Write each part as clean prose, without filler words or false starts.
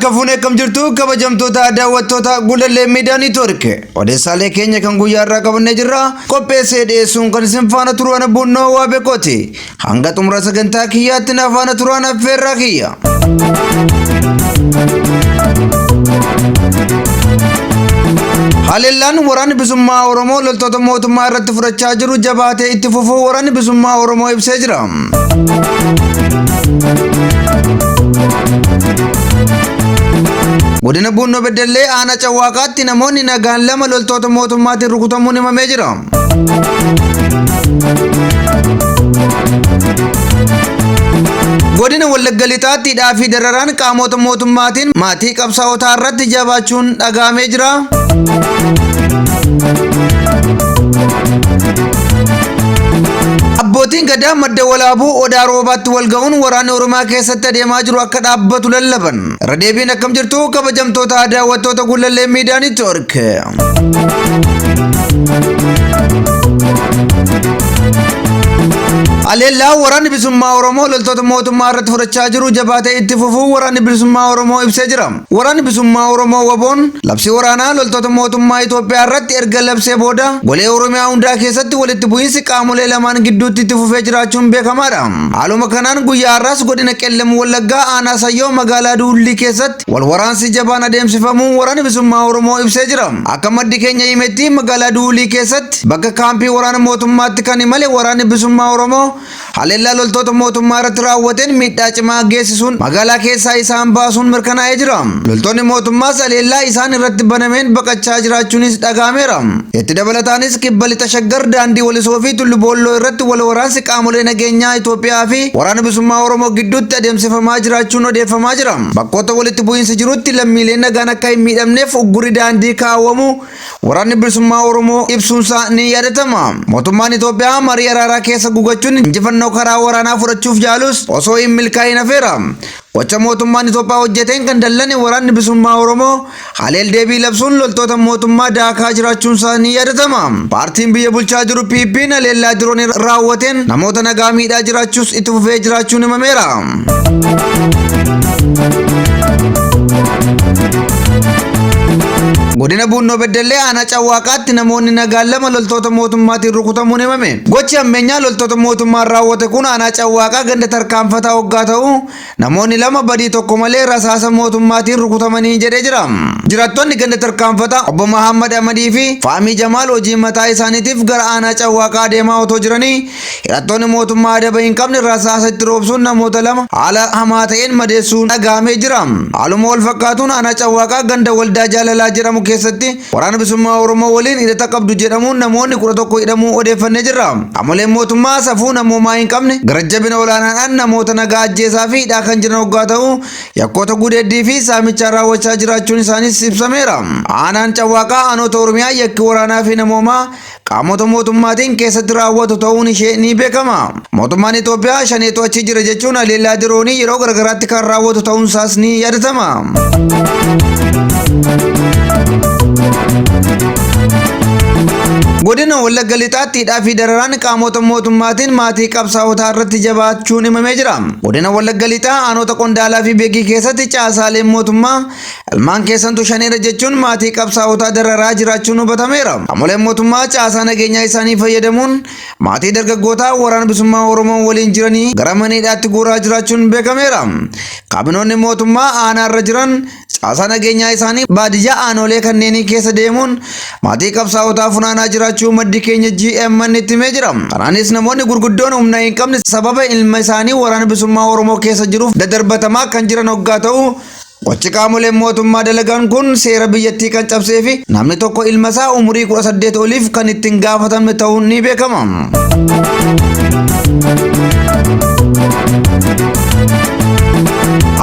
Harka fuunee akkam jirtu kabajamtoota daawwattoota Gullallee Miidiyaa Niitwoork. Odeessaalee keenya kan guyyaa irraa qabannee jirra. Qopheessee dhiyeessuun kan isin faana turu ana Bunnoo Waabekooti. Hanga xumura sagantaa kiyyaatti na faana turaan affeerraa kiyya. Haleellaan waraanni bilisummaa Oromoo loltoota mootummaa irratti fudhachaa jiru jabaatee itti fufuu waraanni bilisummaa Oromoo ibsee jira. Godina Buunnoo Beddellee aanaa Cawwaaqaatti namoonni nagaan lama loltoota mootummaatiin rukutamuun himamee jira. Godina Wallagga Lixaatti hidhaa fi dararaan qaamota mootummaatiin maatii qabsaa'otaa irratti jabaachuun dhaga'amee jira. Abbootiin Gadaa madda walaabuu Odaa Roobaatti wal ga'uun waraanni Oromiyaa keessatti adeemaa jiru akka dhaabbatu lallaban. Irra deebiin akkam jirtu kabajamtoota daawwattoota Gullallee Miidiyaa Niitwoork. Haleellaa waraanni bilisummaa Oromoo loltoota mootummaa irratti fudhachaa jiru jabaatee itti fufuu waraanni bilisummaa Oromoo ibsee jira. Waraanni bilisummaa Oromoo WBOn labsii waraanaa loltoota mootummaa Itoophiyaa irratti erga labsee booda golee Oromiyaa hundaa keessatti walitti bu'iinsi qaamolee lamaan gidduutti itti fufee jiraachuun beekamaadha. Haaluma kanaan guyyaa har'aas godina Qellem Wallaggaa aanaa Sayyoo magaalaa Duullii keessatti Wal waraansi jabaan adeemsifamuu Waraanni Bilisummaa Oromoo ibsee jira. Akka maddi keenya himetti magaalaa Duulii keessatti bakka kaampii waraana mootummaatti kan imale Waraanni Bilisummaa Oromoo haleellaa loltoota mootummaa irratti raawwateen miidhaa cimaa geessisuun magaalaa keessaa isaan baasuun mirkanaa'ee jira. Loltoonni mootummaas haleellaa isaan irratti banameen baqachaa jiraachuunis dhaga'ameera. Itti dabalataanis Kibba Lixa Shaggar daandii Walisoo fi Tullu Boolloo irratti wal waraansi qaamolee nageenyaa Itoophiyaa fi Waraana Bilisummaa Oromoo gidduutti adeemsifamaa jiraachuun odeeffamaa jira. Bakkoota walitti bu'iinsi jirutti lammiileen nagaan akka hin miidhamneef uggurri daandii kaawwamuu Waraanni Bilisummaa Oromoo ibsuunsaa ni yaadatama. Mootummaan Itoophiyaa marii araaraa keessa gugachuun injifannoo karaa waraanaa fudhachuuf yaalus osoo hin milkaa'iin hafeera. Gocha mootummaan Itoophiyaa hojjeteen kan dallane Waraanni Bilisummaa Oromoo haleel deebii labsuun loltoota mootummaa daakaa jiraachuunsaa ni yaadatama. Paartiin biyya bulchaa jiru PPn haleellaa diroonii raawwateen namoota nagaa miidhaa jiraachuus itti fufee jiraachuun himameera. Godina Buunnoo Beddellee aanaa Cawwaaqaatti namoonni nagaan lama loltoota mootummaatiin rukutamuun himame. Gochi hammeenyaa loltoota mootummaan raawwate kun aanaa Cawwaaqaa ganda tarkaanfataa hoggaa ta'u Namoonni lama badii tokko malee rasaasa mootummaatiin rukutamanii jedhee jira. Jiraattonni ganda tarkaanfataa obbo Mahaammad Ahmadii fi Faamii Jamaal hojii mataa isaaniitiif gara aanaa Cawwaaqaa adeemaa otoo jiranii hidhattoonni mootummaa adaba hin qabne rasaasa itti roobsuun namoota lama haala hamaa ta'een madeessuun dhaga'amee jira. Haaluma wal fakkaatuun aanaa Cawwaaqaa ganda Waldaa Jaalalaa jedhamu keessatti Waraana Bilisummaa Oromoo waliin hidhata qabdu jedhamuun namoonni 11 hidhamuu odeeffannee jirra. Qaamoleen mootummaa safuu namoomaa hin qabne gara jabina olaanaadhaan namoota nagaa ajjeesaa fi hidhaa kan jiran hoggaa ta'u, yakkoota gudeeddii fi saamichaa raawwachaa jiraachuun isaaniis ibsameera. Aanaan Cawwaaqaa aanota Oromiyaa yakki waraanaa fi namoomaa qaamota mootummaatiin keessatti raawwatu ta'uun ishee ni beekama. Mootummaan Itoophiyaa shaneetu achi jira jechuun haleellaa diroonii yeroo garagaraatti kan raawwatu ta'uun isaas ni yaadatama. Godina Wallagga Lixaatti hidhaa fi dararaan qaamota mootummaatiin maatii qabsaa'otaa irratti jabaachuun himamee jira. Godina Wallagga Lixaa aanota Qondaalaa fi Beegii keessatti caasaaleen mootummaa Ilmaan keessantu shaneedha jechuun maatii qabsaa'otaa dararaa jiraachuun hubatameera. Qaamoleen mootummaa caasaa nageenyaa isaanii fayyadamuun maatii dargaggootaa waraana bilisummaa Oromoo waliin jiranii gara mana hidhaatti guuraa jiraachuun beekameera. Kaabinoonni mootummaa aanaarra jiran caasaa nageenyaa isaanii baadiyyaa aanolee kanneenii keessa deemuun maatii qabsaa'otaa funaanaa jiraachuu maddi keenya GMN itti himee jira. Kanaanis namoonni gurguddoon humna hin qabne sababa ilma isaanii waraana bilisummaa Oromoo keessa jiruuf dadarbatamaa kan jiran hoggaa ta'u Gochi qaamoleen mootummaa dalagan kun seera biyyattii kan cabsee fi namni tokko ilma isaa umurii 18 oliif kan ittiin gaafatamne ta'uun ni beekama.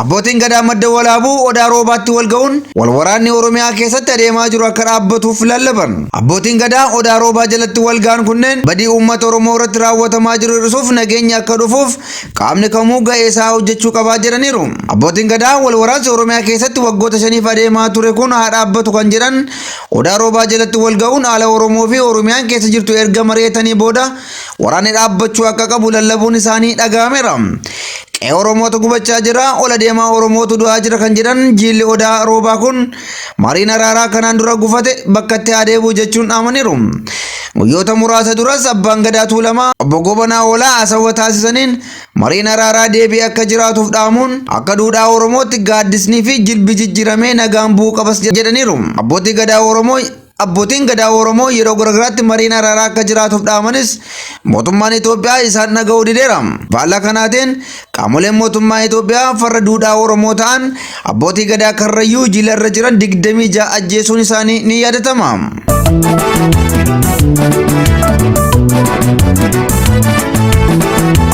Abbootiin Gadaa Madda Walaabuu Odaa Roobaatti wal ga'uun wal waraanni Oromiyaa keessatti adeemaa jiru akka dhaabbatuuf lallaban. Abbootiin Gadaa Odaa Roobaa jalatti wal ga'an kunneen badii uummata Oromoo irratti raawwatamaa jiru hir'isuuf nageenyi akka dhufuuf Qaamni kamuu ga'ee isaa hojjechuu qabaa jedhaniiru. Abbootiin Gadaa wal waraansi Oromiyaa keessatti waggoota shaniif adeemaa ture kun haa dhaabbatu kan jedhan Odaa Roobaa jalatti wal ga'uun haala Oromoo fi Oromiyaan keessa jirtu erga mari'atanii booda waraanni dhaabbachuu akka qabu lallabuun isaanii dhaga'ameera. Qe'ee Oromootu gubachaa jira, ol adeemaa Oromootu du'aa jira kan jedhan jiilli Odaa Roobaa kun mariin araaraa kanaan dura gufate bakkatti haa deebi'u jechuun dhaamaniiru. Guyyoota muraasa duras Abbaan Gadaa Tuulamaa Obbo Goobanaa Hoolaa haasawwa taasisaniin mariin araaraa deebi'ee akka jiraatuuf dhaamuun akka duudhaa Oromootti gaaddisnii fi jilbi jijjiiramee nagaan bu'uu qabas jedhaniiru. Abbootii Gadaa Oromoo Abbootiin Gadaa Oromoo yeroo garagaraatti mariin araaraa akka jiraatuuf dhaamanis mootummaan Itoophiyaa isaan dhaga'uu dideera. Faallaa kanaatiin qaamoleen mootummaa Itoophiyaa farra duudhaa Oromoo ta'an abbootii Gadaa Karrayyuu jila irra jiran 26 ajjeesuun isaanii ni yaadatama.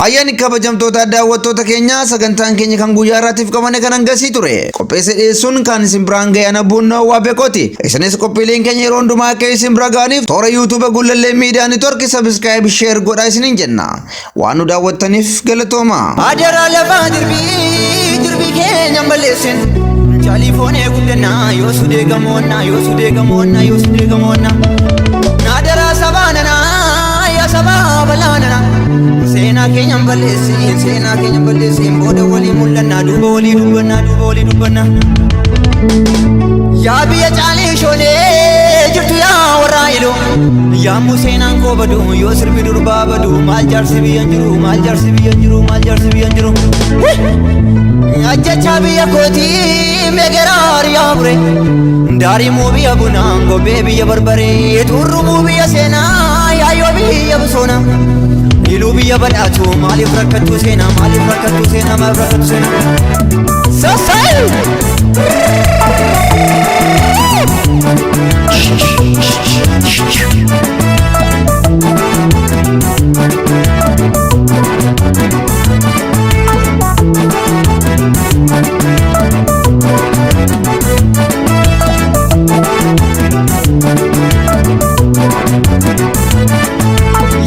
Ayyaanni kabajamtoota daawwattoota keenyaa sagantaan keenya kan guyyaa irraatiif qabane kan hangasii ture. Qopheessee dhiyeessuun kan isin biraan ga'e ana Buunnoo Waabekooti. Isinis qophiileen keenya yeroo hundumaa akka isin bira ga'aniif toora YouTube Gullallee Miidiyaa Network subscribe share godhaa isiniin jenna. Waan nu daawwattaniif galatooma. Adaraa lafaa jirbii jirbii keenya hin balleessin. Chaalifoonee guddannaa yoo sudee gamoonnaa yoo sudee gamoonnaa yoo sudee gamoonnaa. Adaraa sabaa nanaa yaa sabaa balaa nanaa. Seenaa keenya hin balleessin seenaa keenya hin balleessin booda walii mul'annaa duuba walii dubbannaa duuba walii dubbannaa. Yaa biyya caalii shoolee jirtu yaa warraa iluu. Yaa museenaan koo badu yoo sirbi durbaa badu maal jaarsi biyyan jiru maal jaarsi biyyan jiru maal jaarsi biyyan jiru. Ajjechaa biyya kootii meegeraa yaa bure. Daarimuu biyya bunaa gobbee biyya barbaree turrumuu biyya seenaa yaayyoo biyya bisoona. Iluu biyya badhaatu maaliif rakkattuu seenaa maaliif rakkattuu seenaa maaliif rakkattuu seenaa. Sassaayi!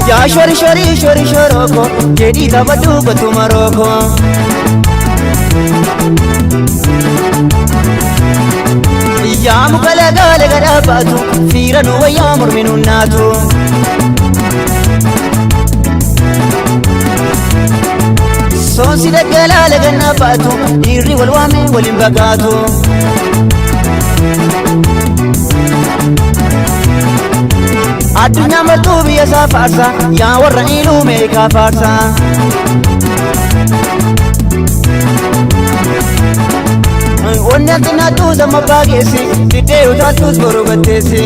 Yaa shori shori shori shoroko jedhii taphadhu kottu marooko. Yaa muka lagaa laga dhaabatu fiira nu wayyaa mormi nu naatu. Soonsi daggalaa laga naafaatu dhiirri wal waamee waliin baqaatu. Addunyaa martuu biyya isaa faarsa yaa warra iluu meeqaa faarsa. Onneen xinnaattuu sama baageessi diddee utaaltuus boruu gatteessi.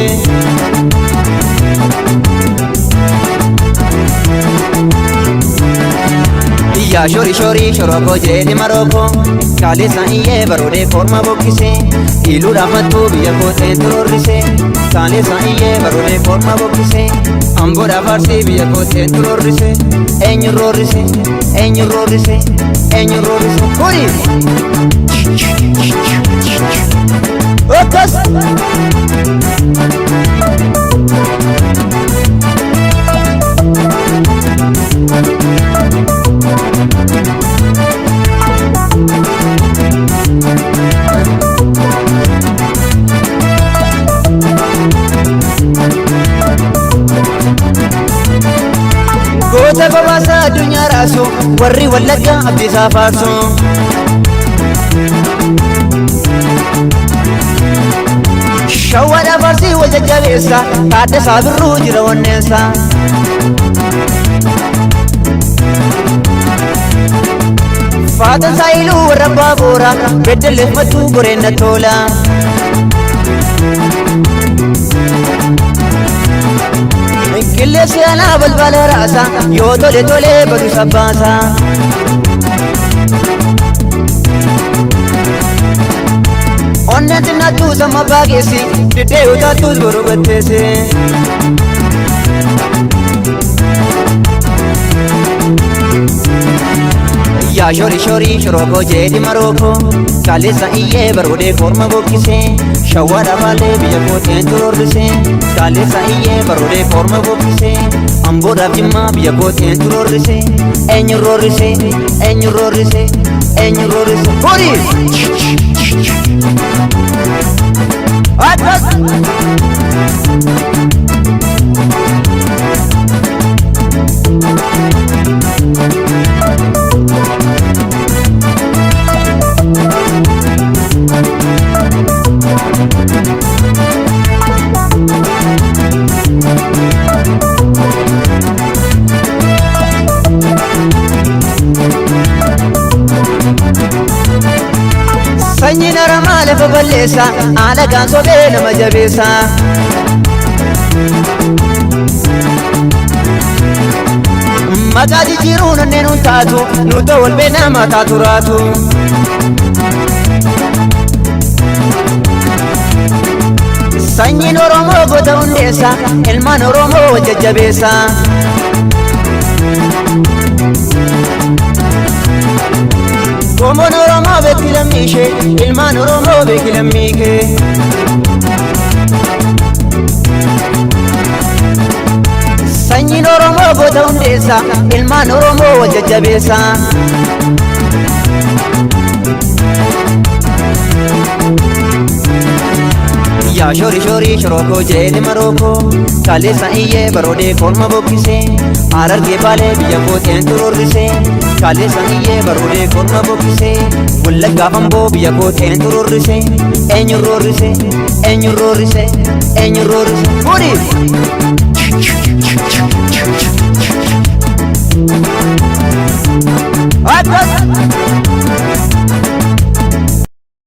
Yaa shori shori shorokoo jedhi marookoo kaaleessa iyyee baroodee korma boqqise iluudhaaf mattuu biyya kooteen turorrise kaaleessa iyyee baroodee korma boqqise amboodhaaf arsii biyya kooteen turorrise eenyu roorrise eenyu roorrise eenyu roorrise kuri akkas. Goota gabaasa addunyaa raasu warri wallagga abdiisaa faarsu. Shawwaadhaa faarsii wal jajjabeessa taaddasaa birruu jira onneessa. Faatan saayiluu warra abbaa boora beddelleef mattuu goreen na tola. Qilleensi alaa balbala raasa yoo tole tole badu sabbaasa. Onneen xinnaattuu sama baageessi diddee utaattuus boru gatteessi. Yaa shori shori shorokoo jedhi marookoo kaaleessa iyyee baroodee korma boqqise shawwaadha baalee biyya kooteen turorrise kaaleessa iyyee baroodee korma boqqise amboodhaaf jimmaa biyya kooteen turorrise eenyu roorrise eenyu roorrise eenyu roorrise kuri. Akkas. balleessa, alagaan sobee nama jabeessa. Maqaa jijjiiruun onneen hun taatu, nuta wal beena mataa turaatu. Sanyiin Oromoo goota hundeessa, ilmaan Oromoo wal jajjabeessa. Qomoon Oromoo beeki lammii ishee, ilmaan Oromoo beeki lammii kee. Sanyiin Oromoo goota hundeessa, ilmaan Oromoo wal jajjabeessa. Yaa shoori shoori shorokoo jeeni marookoo, kaleessa iyyee baroodee korma bokkisee, Harargee Baalee biyya kooteen tururrisee, kaleessa iyyee baroodee korma bokkisee, Wallaggaa Amboo biyya kooteen tururrisee, eenyu roorrisee, eenyu roorrisee, eenyu roorrisee. Fuudhi! Akkas!